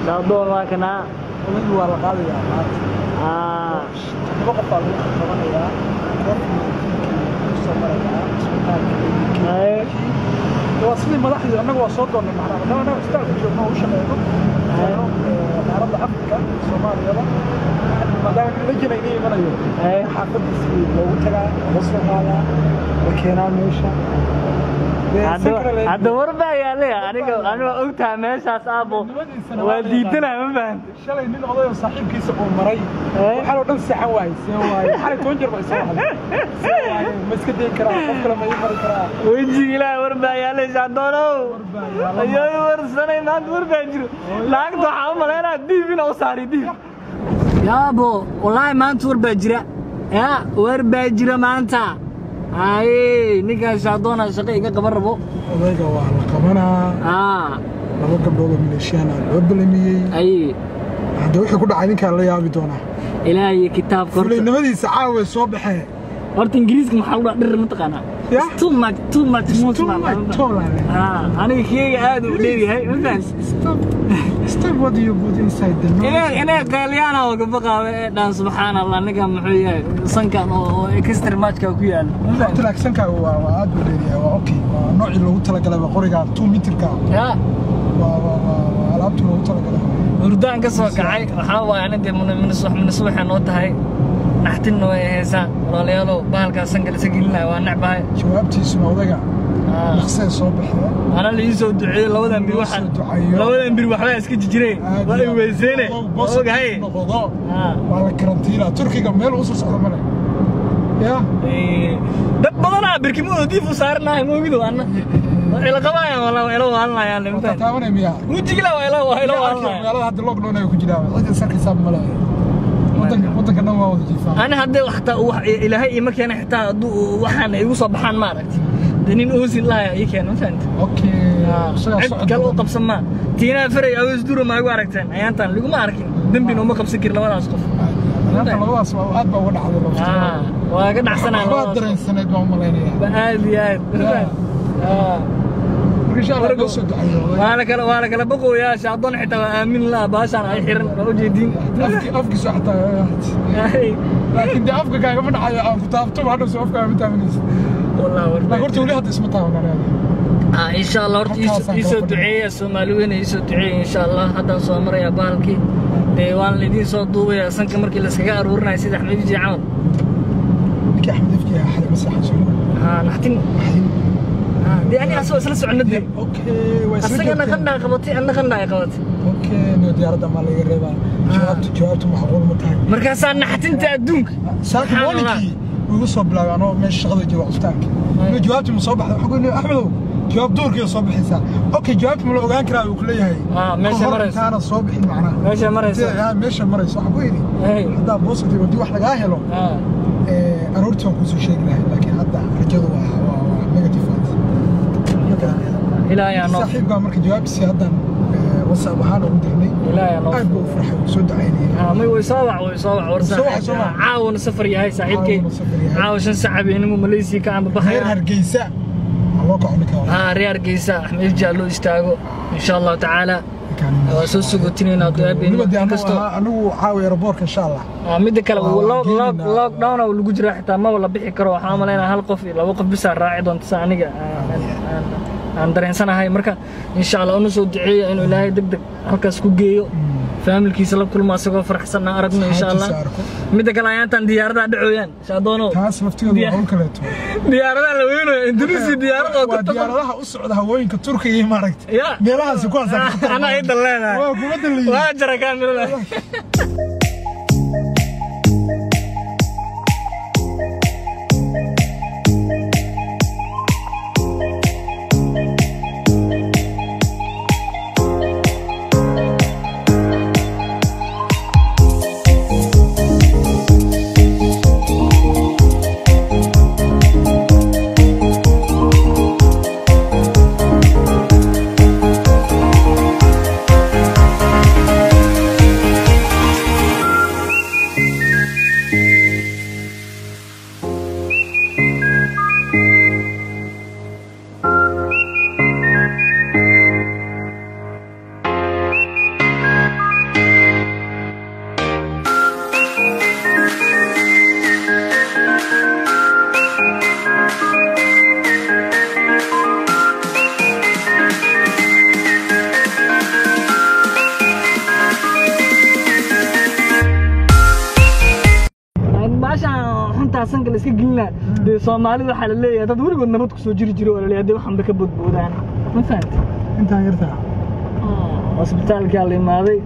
Shaadoon waa kanaa. Odaygu waa la qaadayaa maanta. 7 qof baa lagu qabanayaa. COVID-19 kusoo marayaa isbitaalka. Waa sidii madaxdii annagu waa soo doonnay, macnaha maadaama annaga isbitaalka joogno oo u shaqeyno qaaradda Afrika, Soomaaliyaba, maadaama nin la jira imanayo, xaafadiisii loogu tagaa, laga soo qaadaa, la keenaa meesha. Hadda war baa yaallay. Aniga ogtahay meeshaas, aabo, waa diidanaa, ma fahanta? Shalay nin odayoo saaxiibkiisa uu maray waxaa loo dhan seexan waayey. See waaye? Xalay 10 jeer baa isoo hadlay. See waaye? Ma iska dayi karaa? Qof kale ma ii mari karaa? Wejiga Ilaahay, war baa yaallay. Shaadonow, ayooy warsanay maanta, war baa jiro. Lacagta waxaa u malaynaa diib inaa u saari diib. Yaabo, wallaahi maanta war baa jira, ya war baa jira maanta. Haye, ninkaan Shaadoona shaqo iga qaban rabo. Odayga waa la qabanaa. 2 gabdhood oo maleeshiyaan ah loo balamiyey. Ay. Hadda wixii ku dhacay ninkaan la yaabi doonaa. Ilaahay kitaabka horta. Fulaynimadiisa caawa soo baxee. Horta Ingiriiska maxaa lagu dhaha dhir, ma taqaanaa? Too much, too much. Too much tall. Aniga keyga aad u dheer yahay, ma fahanti? Stop, stop. What do you put inside the nose? Inay qeeliyaan oo gaba qaaba ee dhaan, subxaan Allah, ninkan muxuu yahay sankan oo extra matchka ku yaal? Ma fahanti? Horta sankaaga waa aad buu dheer yahay, waa okay, waa noocii loogu talagalay, waa qoriga 2 mitirka. Waa waa waa waa alaabtii loogu talagalay. Hurdaan ka soo kacay waxaa waaye, ani dee minus waxay noo tahay naxtinna way haysaa. Walaalayaalow, bahalkaas sanka lasa gelinaya waa necbahay. Jawaabtiisuna odayga dhaqsee soo baxee. Ana la ii soo duceeyey labadan bir, waxa labadan bir waxbaa iska jijireen, waa i weyseene ogahay. Noqdo waa la karantiinaa Turkiga, meel uu soo socdo male ya. Dad badanaa birkimooda diif u saaranahay moogido, anna waa ila qabaayaan, walaa waa ila waalanayaan. Waa taabanay miyaa? Wejigila waa ila waalanayaan. Magaalada hadda lockdown ay ku jiraan, cid sarkaysaa male, wadanka dhan waa wada jiifaa. Ani haddii xataa wax Ilaahay iima keena, xitaa hadduu waxaan igu soo baxaan, maaragtay, dee nin oosin lahaya ii keena, ma fahanta? Okay. Cid kale u qabsan maa. Tiinaa Faray, Aweys Duro ma igu aragteen ayaantan? Liguma arkin, dembina uma qabsan karin labadaas qof. Ayaanta labadaas waa aad baa uga dhacday. Waa ka dhacsanaa. Waxbaad dareensanayd baan u malaynayaa. Aad iyo aad. Insha Allah loo soo duceeyo. Waa la kala boqoyaa. Shaadoon xitaa waa aamin la baashaan ay xiran, waa ujeediin. Afkiisu xataa, laakiin dee afka kaagama dhacayo, aan ku taabto hadhow soo afkaaga ma taabanaysid. Wallah war. Laakiin horta weli hadda isma taaban aniga. Insha Allah horta iisoo duceeya, Soomaali weyn iisoo duceeya insha Allah. Haddaan soo marayaa bahalkii, dee waan laydin soo duubayaa sanka markii layskaga aruurinayo sida Axmed Ifji camal. Ninkii Axmed Ifji ahaa xalay ma seexan soo? Naxtin. Naxtin. Dee ani asagoo isla soconna dee. Okay, waa isla. Asagana qandhaa qabatay, anna qandhaa ay qabatay. Okay, niyo diyaaradda maa laga reebaa? Jawaabtu macquul ma tahay? Markaasaa naxtinta adduunka. Saaka maalinkii igu soo bilaabay anoo meesha shaqada jooga cusbitaalka. Niyo, jawaabtu ma soo baxday? Waxaan ku yidhi, Axmedow, jawaab duurkii soo bixaysaa. Okay, jawaabtu ma la ogaan karaa? Uu ku leeyahay meesha marayso. Intaana soo bixin macnaha. Meesha marayso. Meesha marayso. Waxaan ku yidhi, haddaa positive haddii wax lagaa helo, aroortii waan kuusoo sheegi lahay, laakiin hadda rajadu waa negative. Ilaahay noo. Saaxiibkaa marka jawaabtiisii haddan WhatsApp ahaan ugu dirnay. Ilaahay noo. Aad buu u farxay, wuu soo ducaynayay. May way soo wac, way soo wac war. Soo wac. Caawna safar yahay saaxiibkay. Caawa 5 saac habeenimo Malaysia ka amba baxaya. Reer Hargeysa loo kaco ninka. Reer Hargeysa, Axmed Ifji loo istaago insha Allah tacaala. Waa soo sugootinaynaa kastoo anigu caawa airportka insha Allah. Midda kale, lockdown oo lagu jira, xitaa maba la bixi karo. Waxaan u malaynaa hal qof iyo 2 qof bisaa raaci doonta, sa aniga aan dareensanahay. Marka insha Allah una soo duceeya inuu Ilaahay deg deg halkaas ku geeyo, faamilkiisa la kulmo, asagoo faraxsan aan aragno insha Allah. Midda kale, ayaantan diyaaradaha dhacooyaan, Shaadono. Taas laftigeedu waa hawl kaleeto. Diyaaradaha la weynayo Indonesia, diyaarad oo waa diyaaradaha u socda hawooyinka Turkiga iyo maaragtay meelahaasi kuwaas. Anaa ii dan leedahay. Waa kuma daliyo. Waa jara kaamirada. sanka la iska gelinaa. Dee Soomaalida waxaa la leeyahay dad weligood nabad kusoo jiri jiro oo la leeyahay dee waxan bay ka boodboodaan. Ma fahamtay? Intaan yartaa. Cusbitaalkaa la imaaday.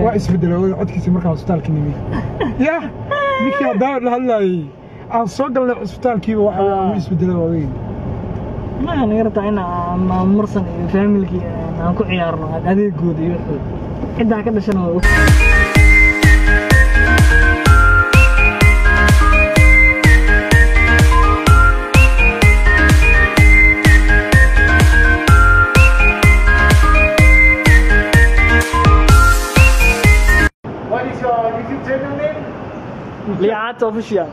Waa isbedelay codkiisa markaan cusbitaalka nimi. Yah, ninkii haddaan la hadlaayay aan soo galnay cusbitaalkiiba waxa uu isbedelay odayga. Ma naga rabtaa in aan marsan iyo faamilkii aan ku ciyaarno adeegooda iyo waxooda. Ciddaa ka dhashana waa og. What is your YouTube channel name? Liicato Official.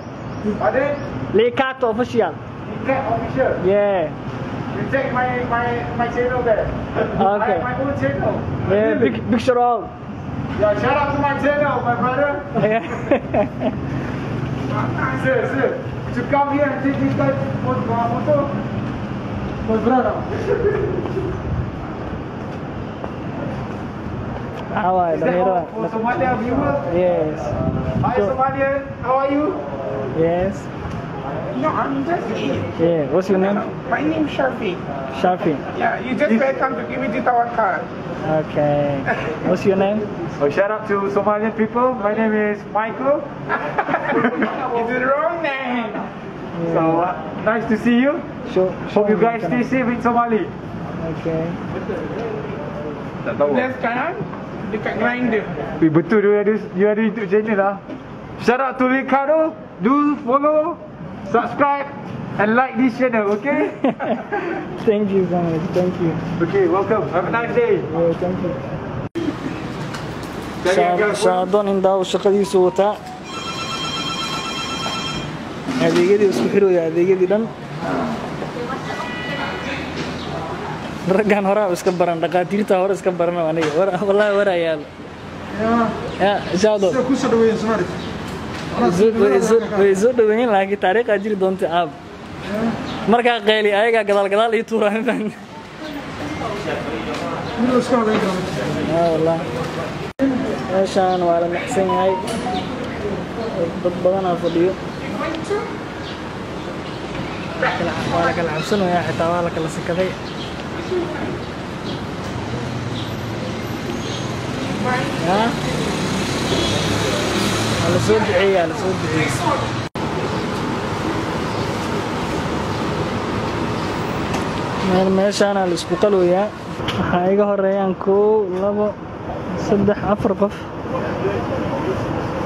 Pardon? Liicato Official. Cat Official. Yeah. You check my channel there. Okay. My own channel. Yeah, big picture all. Yeah, shout out to my channel, my brother. Yeah. Sir, to come here and take this guy photo. My brother. Maxaa waaye Is that all dhalinyarada? for Somalia viewers? Yes. Hi Somalia, how are you? Yes. No, I'm just here. Yeah. What's your name? My name's Shafi. Shafi. Yeah, you just welcome to give me this our card. Okay. What's your name? Oh, shout out to Somalian people. My name is Michael. It's the wrong name. So nice to see you. Show, Hope you guys stay safe in Somali. Okay. Tak tahu. Dia sekarang dekat Grindr. Eh, betul dia ada YouTube channel lah. Shout out to Ricardo. Do follow, subscribe and like this channel, okay? Thank you so much. Thank you. Okay, welcome. Have a nice day. Yeah, thank you. Shaadon indhaa uu shaqadiisu wataa. Adeegyadii isku xiraya adeegyadii dhan. Raggan hore iska baran, dhaqaatiirta hore iska baran aniga. Wallahi war ayaa. Ya, Shaadon. Sida ku soo dhaweeyeen Soomaali. Way soo dhaweeyeen laakiin taariikh jiri doonta aab. Markaa qayli ayagaa gadaal gadaal ii tuuraan baan. Mid la isku hadayn karo. Ah wallah. Meeshaan waa la naxsan yahay. Dad badanaa fadhiyo. Waa la kala cabsanayaa xitaa waa la kala sakaday. Ya? Waa la soo duceeyey, waa la soo duceeyey. Meel meeshaana la isku qalooyaa. Waxaa iga horeeyaan 1 2 3 4 qof.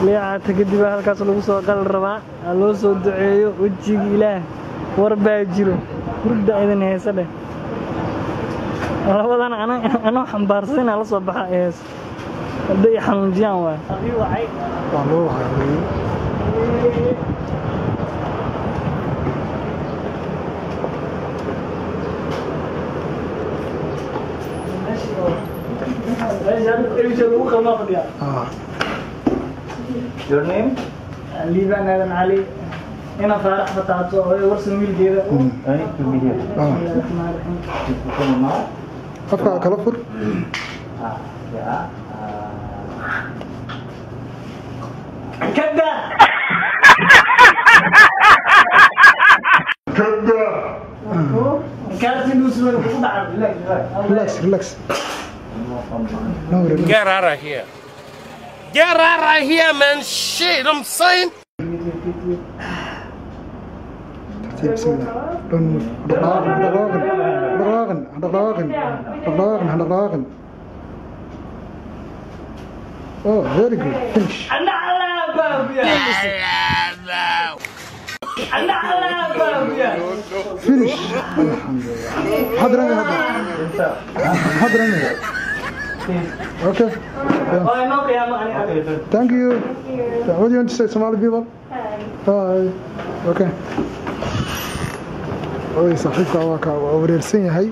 Liicaata kadib baa halkaas lagu soo qali rabaa. Ha loo soo duceeyo wejiga Ilaah. War baa jiro. Hurda idin heesa dheh. Labadan anoo xambaarsan inaan la soo baxa ee hees. Hadday i xanuunjiyaan waay. Waa loo wacay. Ah. Your name? Liibaan Aadan Cali. Ina Faarax Bataato oo warsan wiilkeeda. I need to be here. Ah. Afka kala fur. Ah, ya. Kada. Kada. Kaarti nuusman ku dhacay. Relax, relax. No, relax. Get out of here. Get out of here, man. Shit, I'm saying. Tartiib, bismillah. Don't move. Dhaqaaqin, dhaqaaqin, dhaqaaqin, dhaqaaqin, dhaqaaqin, dhaqaaqin. Oh, very good. Finish. Ana ala baabiya. Ana ala baabiya. Finish. Alhamdulillah. Hadran hada. Hadran. Okay. Yeah. Oh, no, okay. Thank you. What do you want to say, Somali people? Hi. Okay. Oy, saaxiibka waa ka waa wareersan yahay.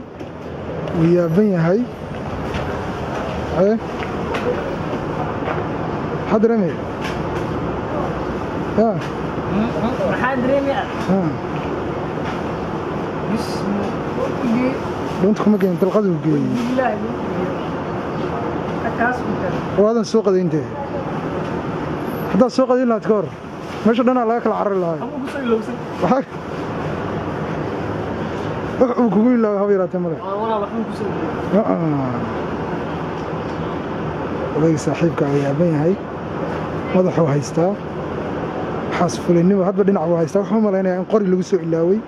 Wuu yaaban yahay. Eh? Maxaa dareemaya? Ya. Maxaa dareemaya? Ah. Dhuunta kuma geyn, dalqadu geeyey. Ilaahay. Kaas ku tar. Waadan soo qadayn dee. Haddaad soo qadayn lahayd ka hor. Meesha dhanaa laga kala carari lahaa. Wax uu kugu ilaaway haba yaraatee male. Odayga saaxiibka waa yaaban yahay, madaxuu haystaa, waxaas fulinimo hadba dhinac buu haystaa. Wuxuu malaynayaa in qori lagu soo ilaaway.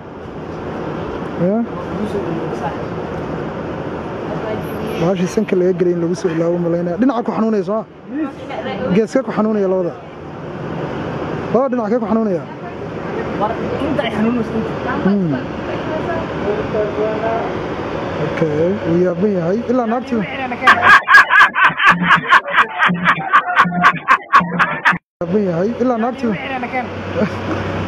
Baashii sanka laga gelay in lagu soo ilaawo malaynaya. Dhinaca ku xanuunaya soo ma? Geeska ku xanuunaya labada. Labada dhinac kee ku xanuunaya? Okay, wuu yaaban yahay ilaa naagtii yaaban yahay ilaa naagtii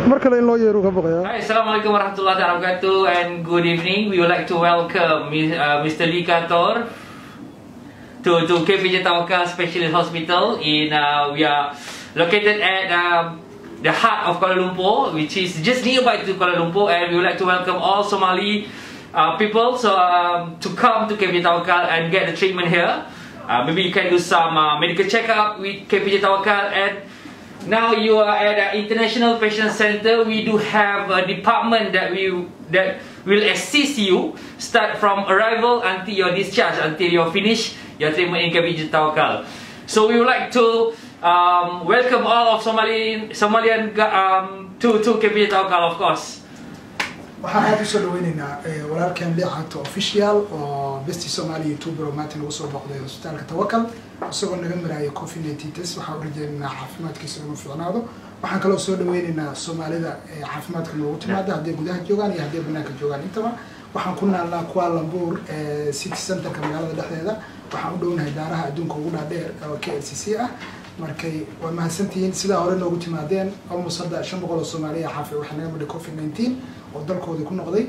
mar kale in loo yeero ka baqayaa. Hi, Assalamualaikum warahmatullahi wabarakatuh and good evening. We would like to welcome Mr. Lee Kator to KPJ Tawakal Specialist Hospital. In we are located at the heart of Kuala Lumpur, which is just nearby to Kuala Lumpur, and we would like to welcome all Somali people so to come to KPJ Tawakal and get the treatment here. Maybe you can do some medical checkup with KPJ Tawakal. And now you are at the International Patient Center. We do have a department that will assist you start from arrival until your discharge, until you finish your treatment in KPJ Tawakal. So we would like to welcome all of Somalian to KPJ Tawakal, of course. Waxaan aad u soo dhaweynaynaa walaalkeen Liicato Official oo besti Somali YouTuber oo maanta nagu soo booqday hosbitaalka Tawakal, isagoo naga maraya COVID-19 test. Waxaan u rajaynaynaa caafimaadkiisa inuu fiicnaado. Waxaan kaloo soo dhaweynaynaa Soomaalida caafimaadka noogu timaada, hadday gudaha joogaan iyo hadday banaanka joogaan intaba. Waxaan ku naalnaa Kuala Lumpur city centerka magaalada dhexdeeda. Waxaan u dhownahay daaraha adduunka ugu dhaadheer oo KLCC ah. Markay waa mahadsantihiin sidaa hore noogu timaadeen. Almost hadda 500 oo Soomaaliya xaafi waxaa naga madhay COVID-19 oo dalkoodii ku noqday.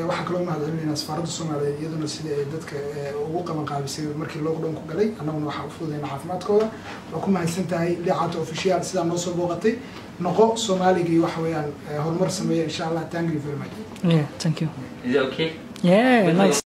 Waxaan kaloo mahad celinaynaa safaaradda Soomaaliyeed iyaduna sida ay dadka ugu qaban qaabisay markii lockdown ku galay. Annaguna waxaan u fududaynaa caafimaadkooda. Waa ku mahadsan tahay Liicato Official sidaa noo soo booqatay. Noqo Soomaaligii waxa weeyaan horumar sameeya insha Allah. Thank you very much. Yeah, thank you. Is it okay? Yeah, nice.